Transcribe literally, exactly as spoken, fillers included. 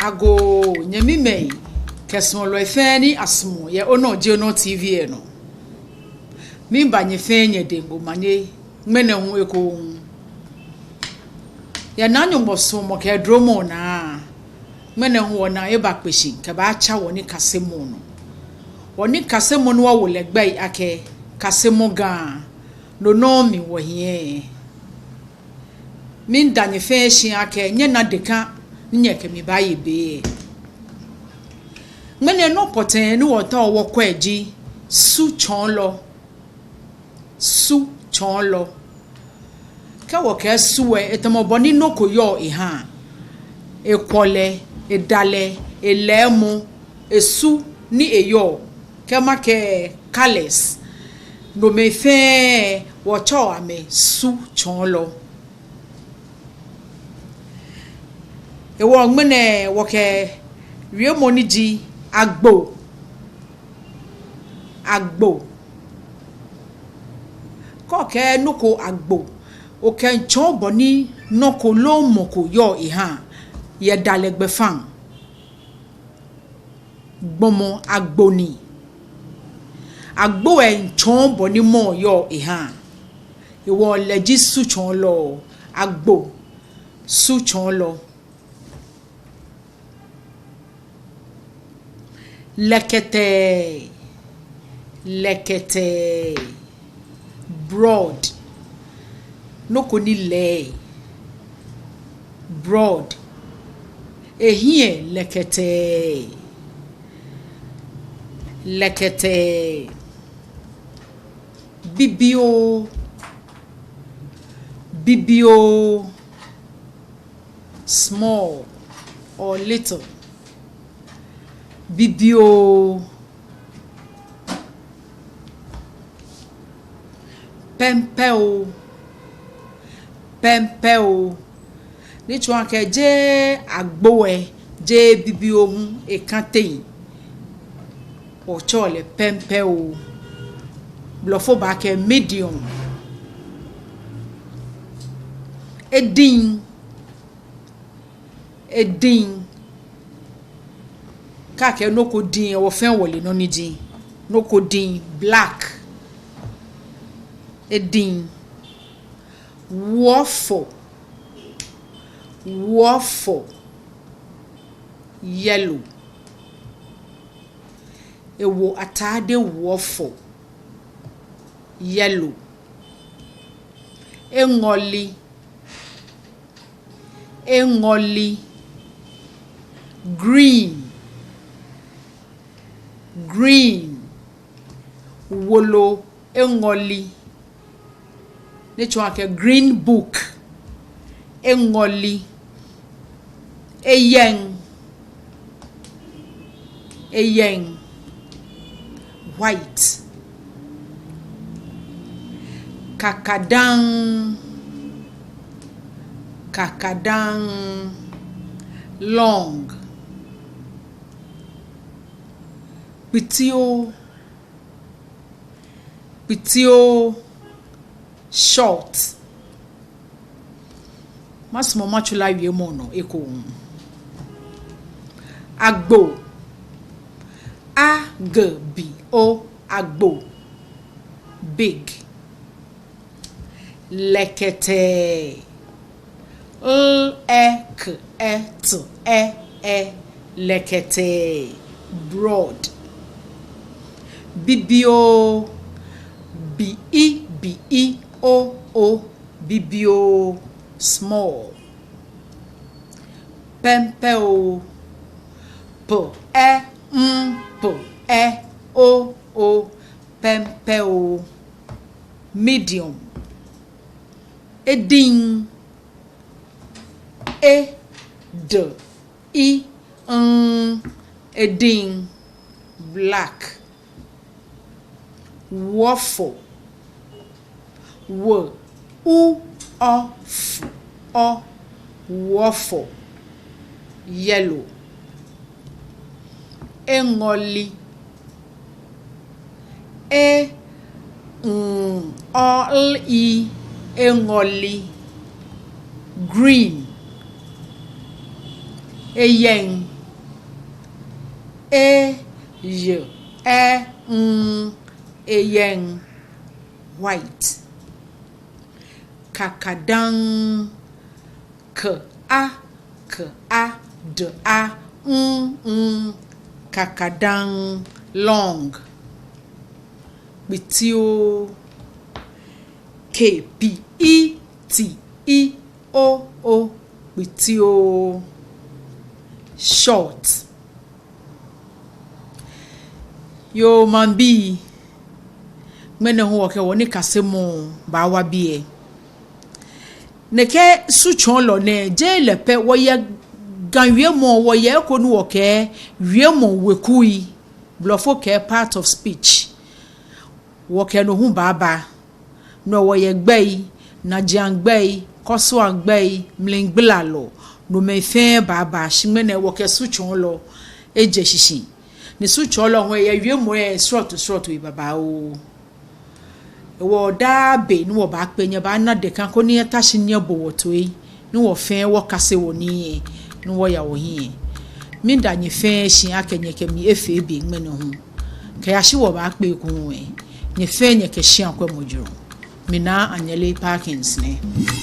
Agoo, nyɛmimɛi kɛ suɔlɔi fɛɛ ni asumɔɔ yɛ Onɔ Ji Onɔ T V lɛ nɔ. Miiba nyɛ fɛɛ nyɛdɛŋ omanye ŋmɛnɛ hu ekoŋŋ. Yɛ Naa Nyɔŋmɔ suɔmɔ kɛ duromɔ naa, ŋmɛnɛ hu wɔnaa ebakpe shi kɛbaatsa wɔnikasemɔ nɔ. Wɔnikasemɔ ni wɔwo lɛ gbɛi akɛ Kasemɔ Ga, no nɔŋŋ mli wɔhiɛ. Miida nyɛ fɛɛ shi akɛ nyɛna deka ni nyɛkɛ mi baaye be lɛ. Ŋmɛnɛ nɔ pɔtɛɛ ni wɔtaoɔ wɔkwɛ ji su tsɔɔlɔ. Su tsɔɔlɔ. Kɛ wɔkɛɛ su lɛ, etamɔ bɔ ni nɔ ko yɔɔ ehaa. Ekwɔlɛ, edalɛ, elɛɛmɔ, esu ni eyɔɔ, kɛ makɛɛ colours, nomɛi fɛɛ wɔtsɛɔ amɛ su tsɔɔlɔ. Hewɔ ŋmɛnɛ wɔkɛ wiemɔ ni ji agbo. Agbo. Kɛ okɛɛ nɔ ko agbo, okɛmiitsɔɔ bɔ ni nɔ ko loo mɔ ko yɔɔ ehaa yɛ dalɛ gbɛfaŋ. Gbɔmɔ agbo ni. Agbo lɛ miitsɔɔ bɔ ni mɔ yɔɔ ehaa. Hewɔ lɛ ji su tsɔɔlɔ, agbo, su tsɔɔlɔ. Lɛkɛtɛɛ, lɛkɛtɛɛ. Broad. Nɔ ko ni lɛɛ. Broad. Ehiɛ lɛkɛtɛɛ. Lɛkɛtɛɛ. Bibioo. Bibioo. Small or little. Bibioo. Pɛmpɛoo. Pɛmpɛoo. Ni tsɔɔ akɛ jeee agbo lɛ, jeee bibioo hu, ekã teŋ. Wɔtsɛɔ lɛ pɛmpɛoo. Blɔfo baakɛɛ medium. Ediŋ. Ediŋ. Kɛ akɛɛ nɔ ko diŋ lɛ, wɔ fɛɛ wɔle nɔ ni ji. Nɔ ko diŋ, black. Ediŋ. Wuɔfɔ. Wuɔfɔ. Yellow. Ewo atade wuɔfɔ. Yellow. Eŋɔli. Eŋɔli. Green. Green. Wolo eŋɔli. Ni tsɔɔ akɛ green book. Eŋɔli. Eyɛŋ. Eyɛŋ. White. Kakadaŋ. Kakadaŋ. Long. Kpitioo. Kpitioo. Short. Masumɔ matsu la wiemɔ nɔ ekoŋŋ. Agbo. A G B O. Agbo. Big. Lɛkɛtɛɛ. L Ɛ K Ɛ T Ɛ Ɛ, lɛkɛtɛɛ. Broad. Bibioo. B I B I O O. Bibioo. Small. Pɛmpɛoo. P Ɛ M P Ɛ O O. Pɛmpɛoo. Medium. Ediŋ. E D I Ŋ. Ediŋ. Black. Wuɔfɔ. W U Ɔ F Ɔ. Wuɔfɔ. Yellow. Eŋɔli. E Ŋ Ɔ L I. Eŋɔli. Green. Eyɛŋ. E, y, ɛ, ŋ, eyɛŋ, white. Kakadaŋ. K, a, k, a, d, a, ŋ, ŋ, kakadaŋ, long. Kpitioo. K, p, i, t, i, o, o, kpitioo, short. Yoo, maŋbii, ŋmɛnɛ hu wɔkɛ wɔnikasemɔ baawa biɛ. Nɛkɛ sutsɔɔlɔ nɛɛ, jeee lɛ pɛ, wɔyɛ Ga wiemɔ, wɔyɛ eko ni wɔkɛɛ wiemɔ wekui, blɔfo kɛɛ part of speech. Wɔkɛ no hu baaba. No wɔyɛ gbɛi, najiaŋ gbɛi, kɔsuaŋ gbɛi, mligbalalɔ, nomɛi fɛɛ baaba, shi ŋmɛnɛ wɔkɛ sutsɔɔlɔ ejɛ shishi. Ni sutsɔɔlɔ hu eyɛ wiemɔi srɔtoi srɔtoi babaoo. Hewɔ daa be ni wɔbaakpe, nyɛbaana deka koni nyɛta shi nyɛbo wɔ toi, ni wɔ fɛɛ wɔkase wɔnii, ni wɔya wɔhiɛ. Miida nyɛ fɛɛ shi akɛ nyɛkɛ mi efee be ŋmɛnɛ hu. Kɛyashi wɔbaakpe ekoŋŋ lɛ, nyɛ fɛɛ nyɛkɛ shiakwɛmɔ jurɔ. Minaa Anyele Perkins nɛ.